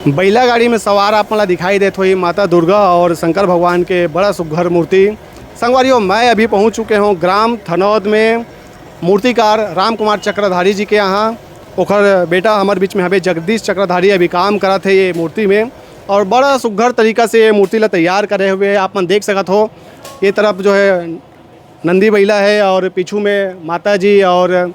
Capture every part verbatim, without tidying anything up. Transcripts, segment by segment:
बैला गाड़ी में सवार आप मन ला दिखाई देत होही माता दुर्गा और शंकर भगवान के बड़ा सुघर मूर्ति। संगवारियों, मैं अभी पहुंच चुके हूं ग्राम थनौद में मूर्तिकार राम कुमार चक्रधारी जी के यहाँ। ओखर बेटा हमर बीच में हवे जगदीश चक्रधारी, अभी काम करत हे ये मूर्ति में और बड़ा सुघर तरीका से ये मूर्ति ला तैयार करे हुए हे। आप मन देख सकत हो, ये तरफ जो है नंदी बैला है और पीछू में माता जी और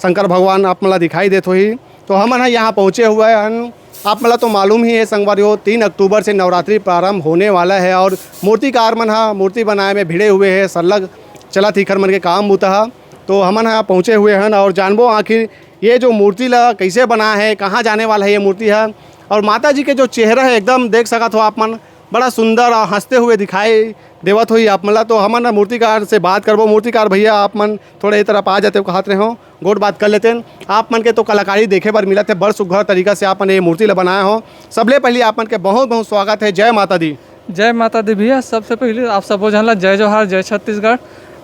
शंकर भगवान आप मन ला दिखाई देत होही। तो हमन ह यहाँ पहुँचे हुए हन। आप मन ला तो मालूम ही है संगवारी हो, तीन अक्टूबर से नवरात्रि प्रारंभ होने वाला है और मूर्तिकार मन ह मूर्ति बनाए में भिड़े हुए हैं, सरलग चलत इखर मन के काम बूता ह। तो हमन ह पहुँचे हुए हन और जानबो आखिर ये जो मूर्ति ला कैसे बना है, कहाँ जाने वाला है ये मूर्ति ह। और माता जी के जो चेहरा है एकदम देख सकत हो आप मन, बड़ा सुंदर और हंसते हुए दिखाई देवत होही आप मन ला। तो हमन मूर्तिकार से बात करबो। मूर्तिकार भैया, आप मन थोड़ा ये तरफ आ जाते हो, कहत रहे हो, गोठ बात कर लेते हैं। आप मन के तो कलाकारी देखे बर मिलत है, बड़ सुघर तरीका से आप मन ये मूर्ति ला बनाए हो। सबले पहले आप मन के बहुत बहुत स्वागत है। जय माता दी। जय माता दी भैया। सबसे पहले आप सबो झन ला जय जोहार, जय छत्तीसगढ़।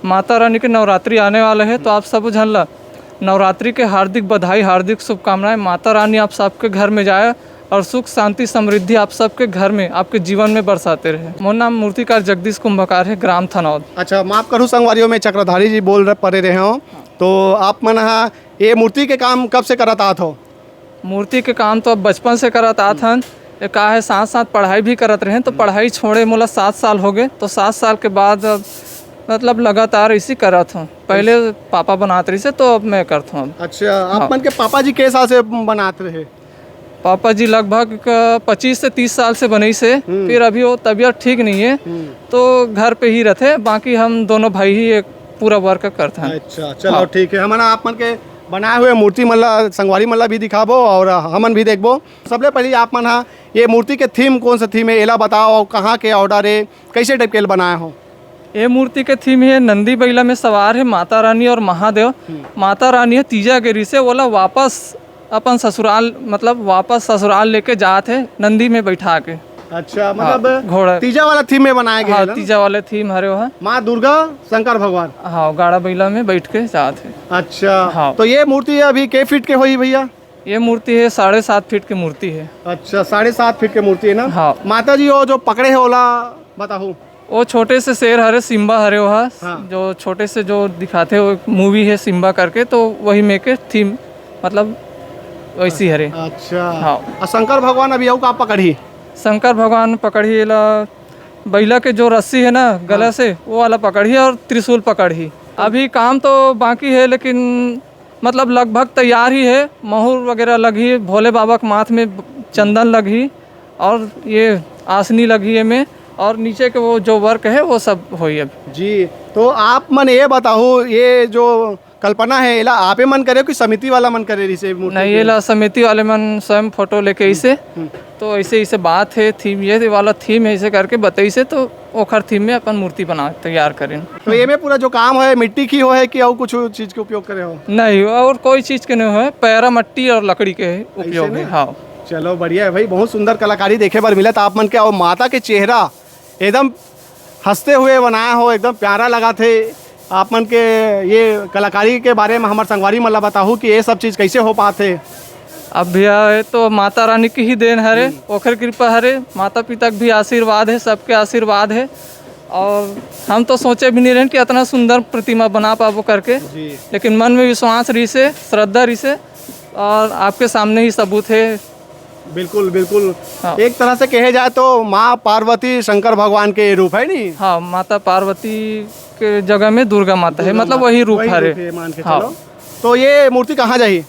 माता रानी के नवरात्रि आने वाले है, तो आप सबो झन ला नवरात्रि के हार्दिक बधाई, हार्दिक शुभकामनाएं। माता रानी आप सबके घर में जाए और सुख, शांति, समृद्धि आप सबके घर में, आपके जीवन में बरसाते रहे। मोर नाम मूर्तिकार जगदीश कुंभकार है, ग्राम थनौद। अच्छा, माफ करू संगवारियों, मैं चक्रधारी जी बोल रहे, परे रहे हो। तो आप मन हा ये मूर्ति के काम कब से करत आत हो? मूर्ति के काम तो अब बचपन से करत आत हन। ये का है, साथ साथ पढ़ाई भी करत रहे, तो पढ़ाई छोड़े मोला सात साल हो गए। तो सात साल के बाद अब मतलब लगातार इसी करत हूँ। पहले पापा बनात रही से, तो अब मैं करत हूँ अब। अच्छा, आप हाँ। मन के पापा जी के साल से बनात रहे? पापा जी लगभग क-, पच्चीस से तीस साल से बनई से, हम्म। फिर अभी वो तबीयत ठीक नहीं है, हम्म। तो घर पे ही रहते। बाकी हम दोनों भाई ही एक पूरा वर्क करते हैं। अच्छा, चलो हाँ। ठीक है, हमन आप मन के बनाए हुए मूर्ति मन ला, संगवारी मन ला भी दिखाबो और हमन भी देखबो। सबले पहले आप मन हा ये मूर्ति के थीम कौन सा थीम है, एला बताओ, और कहाँ के ऑर्डर है, कैसे टाइप के एला बनाए हो? ये मूर्ति के थीम है नंदी बैला में सवार है माता रानी और महादेव। हम्म। माता रानी है तीजा गिरी से, ओला वापस अपन ससुराल, मतलब वापस ससुराल लेके जात है नंदी में बैठा के। अच्छा, हाँ, मतलब घोड़ा। तीजा वाला थीम में बनाए गए हाँ, है ना? तीजा वाले थीम हरे वहाँ। माँ दुर्गा, शंकर भगवान। हाँ, गाड़ा बैला में बैठ के जात है। अच्छा, हाँ। तो ये मूर्ति अभी के फीट के होई भैया? ये मूर्ति है, साढ़े सात फीट की मूर्ति है। अच्छा, साढ़े सात फीट की मूर्ति है ना? हाँ। माता जी, वो जो पकड़े है, ओला बताहू। वो छोटे से शेर हरे, सिम्बा हरे, वो हा, हाँ। जो छोटे से जो दिखाते, वो मूवी है सिम्बा करके, तो वही में के थीम, मतलब वैसी हरे। अच्छा। हाँ। और शंकर भगवान अभी आऊ का पकड़ही? शंकर भगवान पकड़ही ला, बैला के जो रस्सी है ना गला हाँ। से, वो वाला पकड़ही और त्रिशूल पकड़ही। अभी काम तो बाकी है, लेकिन मतलब लगभग तैयार ही है। महुर वगैरह लगही, भोले बाबा के माथ में चंदन लगही और ये आसनी लगही एमे, और नीचे के वो जो वर्क है वो सब होई अब। जी, तो आप मन ये बताओ, ये जो कल्पना है, एला आपे मन करे हो कि समिति वाला मन करे रहिसे मूर्ति नहीं, के? एला समिति वाले मन स्वयं फोटो लेके इसे, हम्म। तो ऐसे, ऐसे बात है, थीम, ये वाला थीम है, ऐसे करके बताइसे, तो ओखर थीम में अपन मूर्ति बना, तैयार करेन। तो ये में पूरा जो काम है, मिट्टी की हो है कि और कुछ चीज के उपयोग करे हो? नहीं, और कोई चीज के नहीं है, पैरा मट्टी और लकड़ी के उपयोग है। हाँ। चलो, बढ़िया है भाई, बहुत सुंदर कलाकारी देखे बर मिलत आप मन के। और माता के चेहरा एकदम हंसते हुए बनाया हो, एकदम प्यारा लगा थे। आप मन के ये कलाकारी के बारे में हमर संगवारी मन ला बताहू कि ये सब चीज कैसे हो पात है। अब भैया, ये तो माता रानी की ही देन हरे, हम्म। ओखर कृपा हरे, माता पिता के भी आशीर्वाद है, सबके आशीर्वाद है। और हम तो सोचे भी नहीं रहन कि इतना सुंदर प्रतिमा बना पाबो करके, जी। लेकिन मन में विश्वास रहिसे, श्रद्धा रहिसे, और आपके सामने ही सबूत है। बिल्कुल, बिल्कुल। हाँ। एक तरह से कहे जाए तो माँ पार्वती शंकर भगवान के रूप है नी? हाँ, माता पार्वती के जगह में दुर्गा माता है, दुर्गा मतलब माता, वही रूप वही हरे। रूप है, मान के हाँ। चलो। तो ये मूर्ति कहाँ जाही?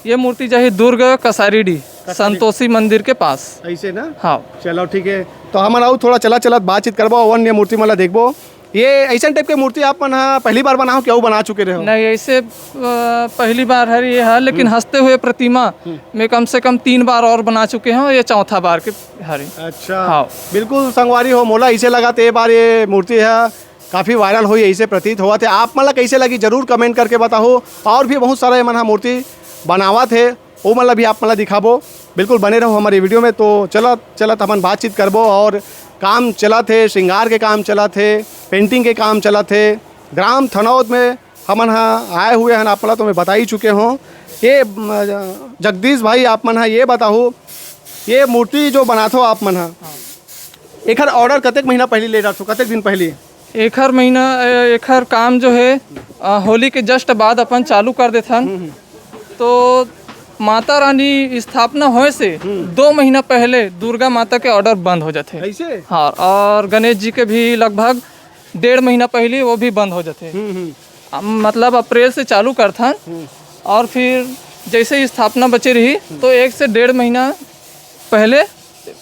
ये मूर्ति जाही दुर्ग कसारीडी, कसारी। संतोषी मंदिर के पास। ऐसे ना? हाँ। चलो ठीक है, तो हमन अउ थोड़ा चलत चलत बातचीत करबो, अन्य मूर्ति मन ला देखबो। ये ऐसन टाइप के मूर्ति आप मन ह पहली बार बनाओ कि अउ बना चुके रहे हो? नहीं, ऐसे अ, पहली बार हर ये है, लेकिन हम्म। हंसते हुए प्रतिमा हम्म। में कम से कम तीन बार और बना चुके हैं, ये चौथा बार के हरे। अच्छा। हाँ। बिल्कुल संगवारी हो, मोला ऐसे लगा तो ये बार ये मूर्ति है काफ़ी वायरल हुई, ऐसे प्रतीत हुआ थे। आप मन ला कैसे लगी, जरूर कमेंट करके बताओ। और भी बहुत सारा ये मन ह मूर्ति बनावत हे, वो मन ला भी आप मन ला दिखाबो। बिल्कुल बने रहो हमारे वीडियो में। तो चलत चलत अपन बातचीत करबो और काम चलत हे, श्रृंगार के काम चलत हे, पेंटिंग के काम चलत हे। ग्राम थनौद में हमन ह आए हुए हन, आप मन ला तो मैं बता ही चुके हों। ये म, जगदीश भाई, आप मन ह ये बताओ, ये मूर्ति जो बनाथो आप मन ह, हाँ। एखर ऑर्डर कतेक महीना पहली ले जाथो, कतेक दिन पहली? एखर महीना, ए, एखर काम जो है, अ, होली के जस्ट बाद अपन चालू कर देथन। हम्म, हम्म। तो माता रानी स्थापना होए से हम्म। दो महीना पहले दुर्गा माता के ऑर्डर बंद हो जाथे। ऐसे? हाँ, और गणेश जी के भी लगभग डेढ़ महीना पहले वो भी बंद हो जाथे। हम्म, हम्म। अम, मतलब अप्रैल से चालू करथन हम्म। और फिर जैसे ही स्थापना बचे रही, हम्म। तो एक से डेढ़ महीना पहले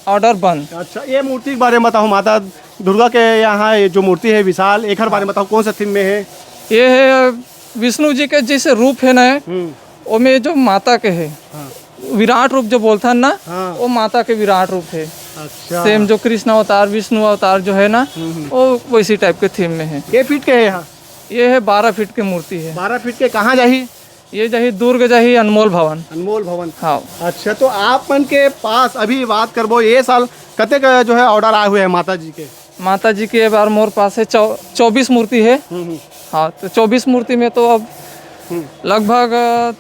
ऑर्डर बंद। अच्छा, ये मूर्ति के बारे में बताओ, माता दुर्गा के यहाँ ये जो मूर्ति है विशाल, एकर बारे में बताओ, कौन सा थीम में है? ये है विष्णु जी के जैसे रूप है ना, हम्म। ओमे जो माता के है, हाँ। विराट रूप जो बोलथन ना, हाँ। वो माता के विराट रूप है। अच्छा। सेम जो कृष्ण अवतार, विष्णु अवतार जो है ना, हम्म, हम्म। वो वैसी टाइप के थीम में है। के फीट के है यहाँ? ये है बारह फीट के मूर्ति है। बारह फीट के कहाँ जाही? ये जाही दुर्ग जाही अनमोल भवन। अनमोल भवन। हाँ। अच्छा, तो आप मन के पास अभी बात करबो, ये साल कतेक जो है ऑर्डर आए हुए हैं माता जी के? माता जी के ए बार मोर पास है चौ-, चौबीस मूर्ति है। हम्म, हम्म। हाँ, तो चौबीस मूर्ति में तो अब हम्म। लगभग, अ,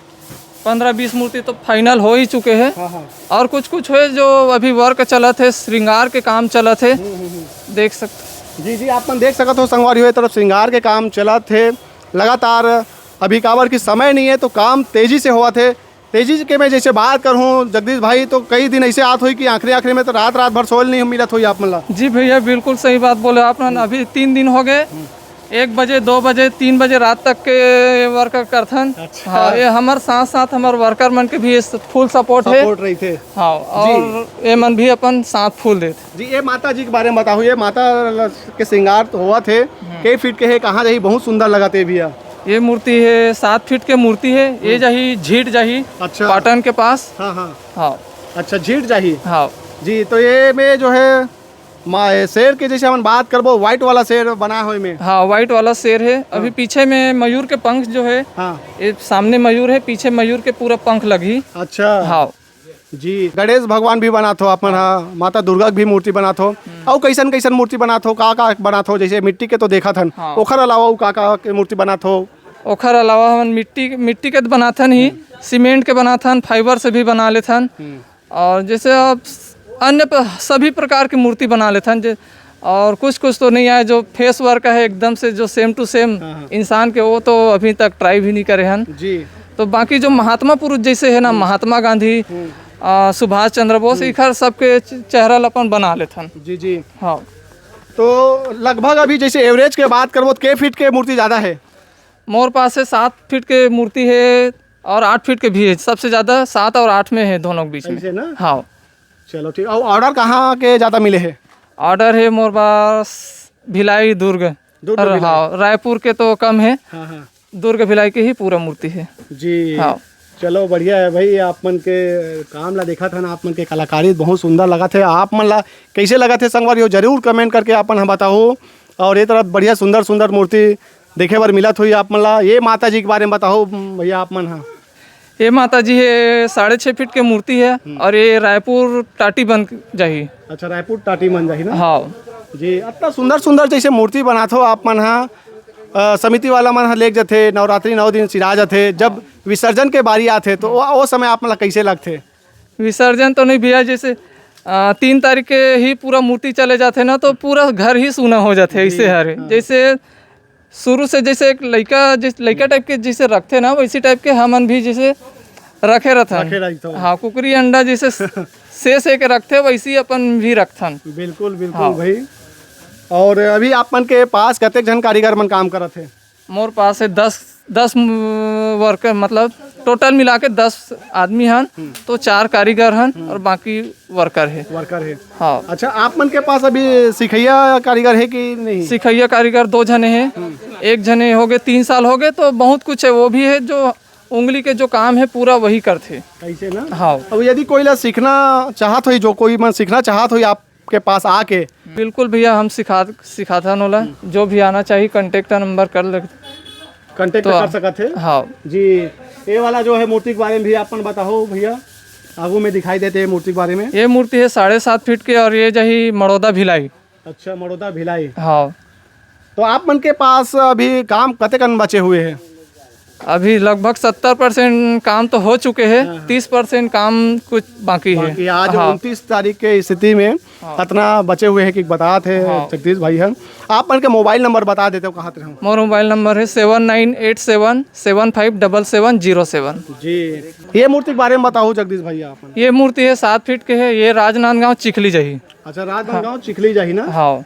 पन्द्रह बीस मूर्ति तो फाइनल हो ही चुके हैं। हाँ, हाँ। और कुछ कुछ है जो अभी वर्क चलत है, श्रृंगार के काम चलत है। हम्म, हम्म, हम्म। देख सकते। जी, जी, आप मन देख सकत हो संगवारी हो, ये तरफ श्रृंगार के काम चलत है लगातार। अभी काबर की समय नहीं है तो काम तेजी से होवत है। तेजी के मैं जैसे बात करहूँ जगदीश भाई, तो कई दिन ऐसे आत होई कि आखिरी आखिरी में तो रात रात भर सोए ल नहीं मिलत होई आप मन ला। जी भैया, बिल्कुल सही बात बोले आप मन। अभी तीन दिन हो गए, एक बजे, दो बजे, तीन बजे रात तक के वर्क करथन। अच्छा। हाँ, ये हमर साथ साथ हमर वर्कर मन के भी फुल सपोर्ट है। सपोर्ट रही थे। हाँ, जी। और ये मन भी अपन साथ फुल देथे। जी, ये माता जी के बारे में बताओ, ये माता ल-, के श्रृंगार तो होवत है, हम्म। कई फीट के है, कहाँ जाही, बहुत सुंदर लगत है भैया। ये मूर्ति है, सात फीट के मूर्ति है, ये हम्म। जाही, झीट जाही, अच्छा। पाटन के पास। हाँ, हाँ। हाँ। अच्छा, झीट जाही। हाँ। जी, तो ये में जो है, मा-, ये शेर के जैसे हमन बात करबो, व्हाइट वाला शेर बना हो में। हाँ, व्हाइट वाला शेर है। अभी हाँ। पीछे में मयूर के पंख जो है, हाँ। ये सामने मयूर है, पीछे मयूर के पूरा पंख लगही। अच्छा। हाँ। जी, गणेश भगवान भी बनाथो आप मन ह, माता दुर्गा के भी मूर्ति बनाथो। हम्म। अउ कैसन कैसन मूर्ति बनाथो, का का बनाथो? जैसे मिट्टी के तो देखत हन, हाँ। ओखर अलावा अउ का का के मूर्ति बनाथो? ओखर अलावा हमन मिट्टी, मिट्टी के तो बनाथन ही, हम्म। सीमेंट के बनाथन, फाइबर से भी बना लेथन। हम्म। और जैसे आप अन्य प-, सभी प्रकार की मूर्ति बना लेथन, जे और कुछ कुछ तो नहीं आए, जो फेस वर्क है एकदम से, जो सेम टू सेम हाँ, हाँ। इंसान के, वो तो अभी तक ट्राई भी नहीं करे हन। जी। तो बाकी जो महात्मा पुरुष जैसे है ना, हम्म। महात्मा गांधी, हम्म। आ, सुभाष चंद्र बोस, हम्म। इखर सबके च-, चेहरा ल अपन बना लेथन। जी, जी। हाँ। तो लगभग अभी जैसे एवरेज के बात करबो, तो के फीट के मूर्ति ज़्यादा है? मोर पास है सात फीट के मूर्ति है और आठ फीट के भी है। सबसे ज़्यादा सात और आठ में है, दोनों के बीच में। ऐसे ना? हाँ। चलो ठीक। अउ ऑर्डर कहाँ के ज़्यादा मिले हे? ऑर्डर हे मोर पास भिलाई, दुर्ग। दुर्ग, और भिलाई। हाँ, रायपुर के तो कम हे। हाँ, हाँ। दुर्ग, भिलाई के ही पूरा मूर्ति हे। जी। हाँ। चलो बढ़िया हे भाई, आप मन के काम ला देखत हन, आप मन के कलाकारी बहुत सुंदर लगत हे। आप मन ला कैसे लगत हे संगवारी हो, जरूर कमेंट करके आप मन ह बताओ। और ये तरफ बढ़िया सुंदर सुंदर मूर्ति देखे बर मिलत होही आप मन ला। ये माता जी के बारे में बताओ भैया आप मन ह। ये माता जी हे साढ़े छः फीट के मूर्ति हे हम्म। और ये रायपुर टाटी बन जाही। अच्छा, रायपुर टाटी बन जाही ना? हाँ। जी, अतना सुंदर सुंदर जैसे मूर्ति बनाथो आप मन ह, अ, समिति वाला मन ह लेके जथे, नवरात्रि नौ दिन सिरा जथे, जब विसर्जन के बारी आथे तो वो, वो समय आप मन ला कैसे लगथे? विसर्जन तो नहीं भैया, जैसे, अ, तीन तारीख के ही पूरा मूर्ति चले जाथे ना, तो पूरा घर ही सूना हो जाथे। जी, ऐसे हरे हाँ। जैसे शुरू से जैसे एक लइका, जिस लइका टाइप के जैसे रखथे ना, वैसी टाइप के हमन भी जैसे रखे रथन। रखे रहिथो। हाँ, कुकरी अंडा जैसे से से के रखथे, वैसे ही अपन भी रखथन। बिल्कुल, बिल्कुल हाँ। भाई। और अभी आप मन के पास कतेक झन कारीगर मन काम करत हे? मोर पास हे दस, दस वर्कर, मतलब टोटल मिला के दस आदमी हन, हम्म। तो चार कारीगर हन हम्म। और बाकी वर्कर हे। वर्कर हे। हाँ। अच्छा, आप मन के पास अभी सिखैया कारीगर हे कि नहीं? सिखैया कारीगर दो झने हे। हम्म। एक झने हो गए, तीन साल हो गए, तो बहुत कुछ हे, वो भी हे जो उंगली के जो काम हे पूरा वही करथे। ऐसे ना? हाँ। अब यदि कोई ला सीखना चाहत होही, जो कोई मन सीखना चाहत होही आप के पास आके? बिल्कुल भैया, हम सिखा, सिखाथन ओला। हम्म। जो भी आना चाहिए, कॉन्टैक्ट नंबर कर ले। कॉन्टैक्ट तो कर सकत हे? हाँ। जी, ये वाला जो है मूर्ति के बारे में भी आप मन बताओ भैया, आगू में दिखाई देते हैं मूर्ति के बारे में। ये मूर्ति है साढ़े सात फीट के और ये जाही मड़ौदा भिलाई। अच्छा, मड़ौदा भिलाई। हाँ। तो आप मन के पास अभी काम कतेकन बचे हुए हैं? अभी लगभग सत्तर परसेंट काम तो हो चुके हैं, हाँ, हाँ। तीस परसेंट काम कुछ बाकी है। बाकी आज हाँ। उनतीस तारीख के स्थिति में हाँ। इतना बचे हुए हैं कि बतात है हाँ। जगदीश भाई हम। आप मन के मोबाइल नंबर बता देते हो, कहाँ ते हो? मोर मोबाइल नंबर है seven nine eight seven seven five double seven zero seven. जी, ये मूर्ति के बारे में बताओ जगदीश भाई आप। ये मूर्ति है सात फीट के है, ये राजनांदगांव चिखली जाही। अच्छा, राजनांदगांव चिखली जाही ना? हाँ,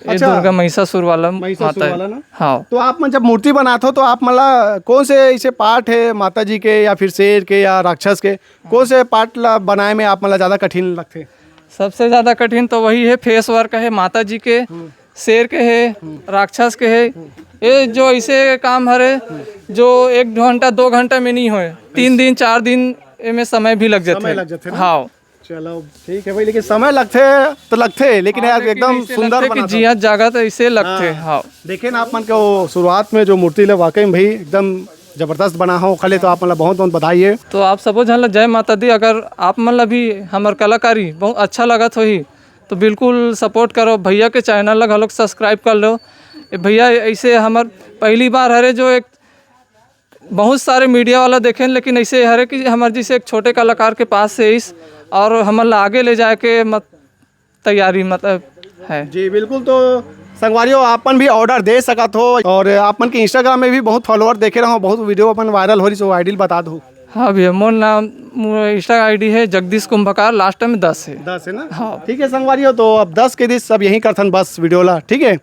ये अच्छा। दुर्गा महिषासुर वाला महिषासुर माता है। वाला ना? हाँ। तो आप मन जब मूर्ति बनात हो तो आप मन ला कौन से ऐसे पार्ट है माता जी के या फिर शेर के या राक्षस के, कौन से पार्ट ला बनाए में आप मन ला ज्यादा कठिन लगथे? सबसे ज्यादा कठिन तो वही है, फेस वर्क है माता जी के, हम्म। शेर के है, हम्म। राक्षस के है। हम्म। ये जो ऐसे काम हरे, हम्म। जो एक घंटा दो घंटा में नहीं होए, तीन दिन चार दिन में समय भी लग जाते समय हैं। लग जाते हैं ना? हाँ। चलो ठीक है भाई, लेकिन समय लगथे तो लगथे, लेकिन हाँ, यार लेकिन एकदम ऐसे सुंदर लगथे कि बनात हो। जिया जागत ऐसे लगथे। हाँ। हाँ। देखे ना आप मन के वो शुरुआत में जो मूर्ति ले, वाकई में भाई एकदम जबरदस्त बना हो। खले तो आप मन ला बहुत बहुत बधाई है। तो आप सबो झन ला जय माता दी। अगर आप मन ला भी हमर कलाकारी बहुत अच्छा लगत होही तो बिल्कुल सपोर्ट करो, भैया के चैनल ला घलोक सब्सक्राइब कर लो। ए भैया ऐसे हमर पहली बार हरे जो एक बहुत सारे मीडिया वाला देखेन, लेकिन ऐसे हरे कि हमर जैसे एक छोटे कलाकार के पास से इस और हमन ला आगे ले जाए के मत तैयारी मतलब है। जी बिल्कुल। तो संगवारियों, आप मन भी ऑर्डर दे सकत हो और आप मन के इंस्टाग्राम में भी बहुत फॉलोअर देखे रहो, बहुत वीडियो अपन वायरल हो रही, सो आईडी बता दो। हाँ भैया, मोर नाम, मोर इंस्टा आईडी है जगदीश कुंभकार, लास्ट में दस है। दस है ना? हाँ। ठीक है संगवारियों, तो अब दस के दिस अब यहीं करथन बस वीडियो ला, ठीक है?